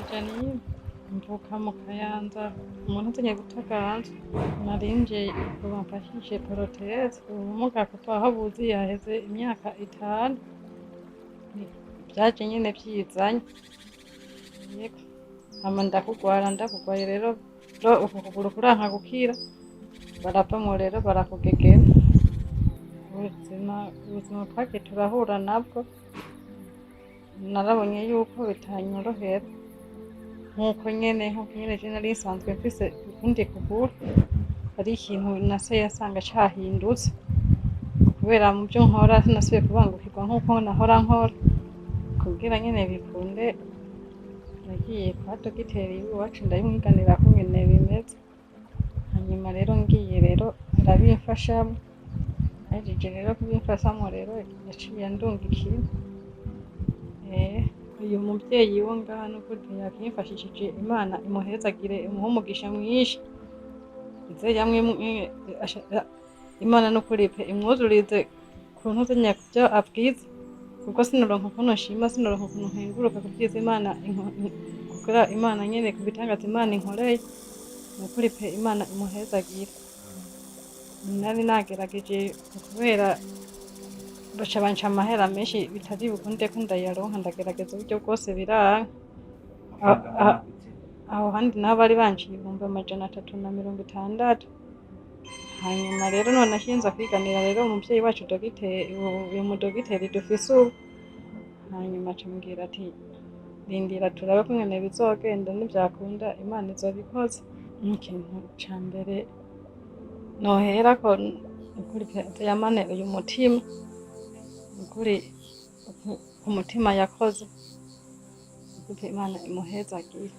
Janine, mvuka mu Kayanza, mu ntara ya Butaganzwa. Narinje ngo bamfashishe prothèse. Ubumuga kuva aho buziye haheze imyaka 5. Vyaje nyene vyizanye. Yego. Hama ndakugwara, ndakugwaye rero uku kuguru kuranka gukira, baravamwo rero barakugegena. Ubuzima twagiye turahura nabwo, narabonye yuko bitanyorohera. Nkuko nyene je nari nsanzwe mfise ukundi kuguru, hari ikintu nase yasanga cahindutse. Kubera mu vyo nkora sinasubiye kubangukirwa nkuko nahora nkora. Kugira nyene bikunde, nagiye kwa dogiteri w'iwacu ndabimwiganira kungene bimeze. Hanyuma rero ngiye rero arabimfashamwo. Ahejeje rero kubimfashamwo rero yaciye andungikira. Uyu muvyeyi wo ngaha nukuri yakimfashishije, Imana imuhezagire, imuhe umugisha mwinshi. Ize yamwe Imana nukuri pe imwuzurize ku ntuzenya kuvyo abwiza, kuko sinoronka ukuntu nshima, sinoronka ukuntu nkenguruka kuvyiza Imana kugira Imana nyene ku bitangaza Imana inkoreye. Nukuri pe Imana imuhezagire. Nari nagerageje kubera baca banca amahera menshi bitari bukunde ko ndayaronka, ndagerageza uburyo bwose biranka. Aho handi naho bari banciye 360,000. Hanyuma rero none naciye kwiganira rero umuvyeyi wacu dogiteri, uyu mudogiteri dufise ubu. Hanyuma aca ambwira ati: "Rindira turabe kungene bizogenda, nivyakunda Imana izobikoze." Ikintu ca mbere noherako nukuri pe yamane uyu mutima, nukuri ku mutima yakoze, nukuri pe Imana imuhezagire.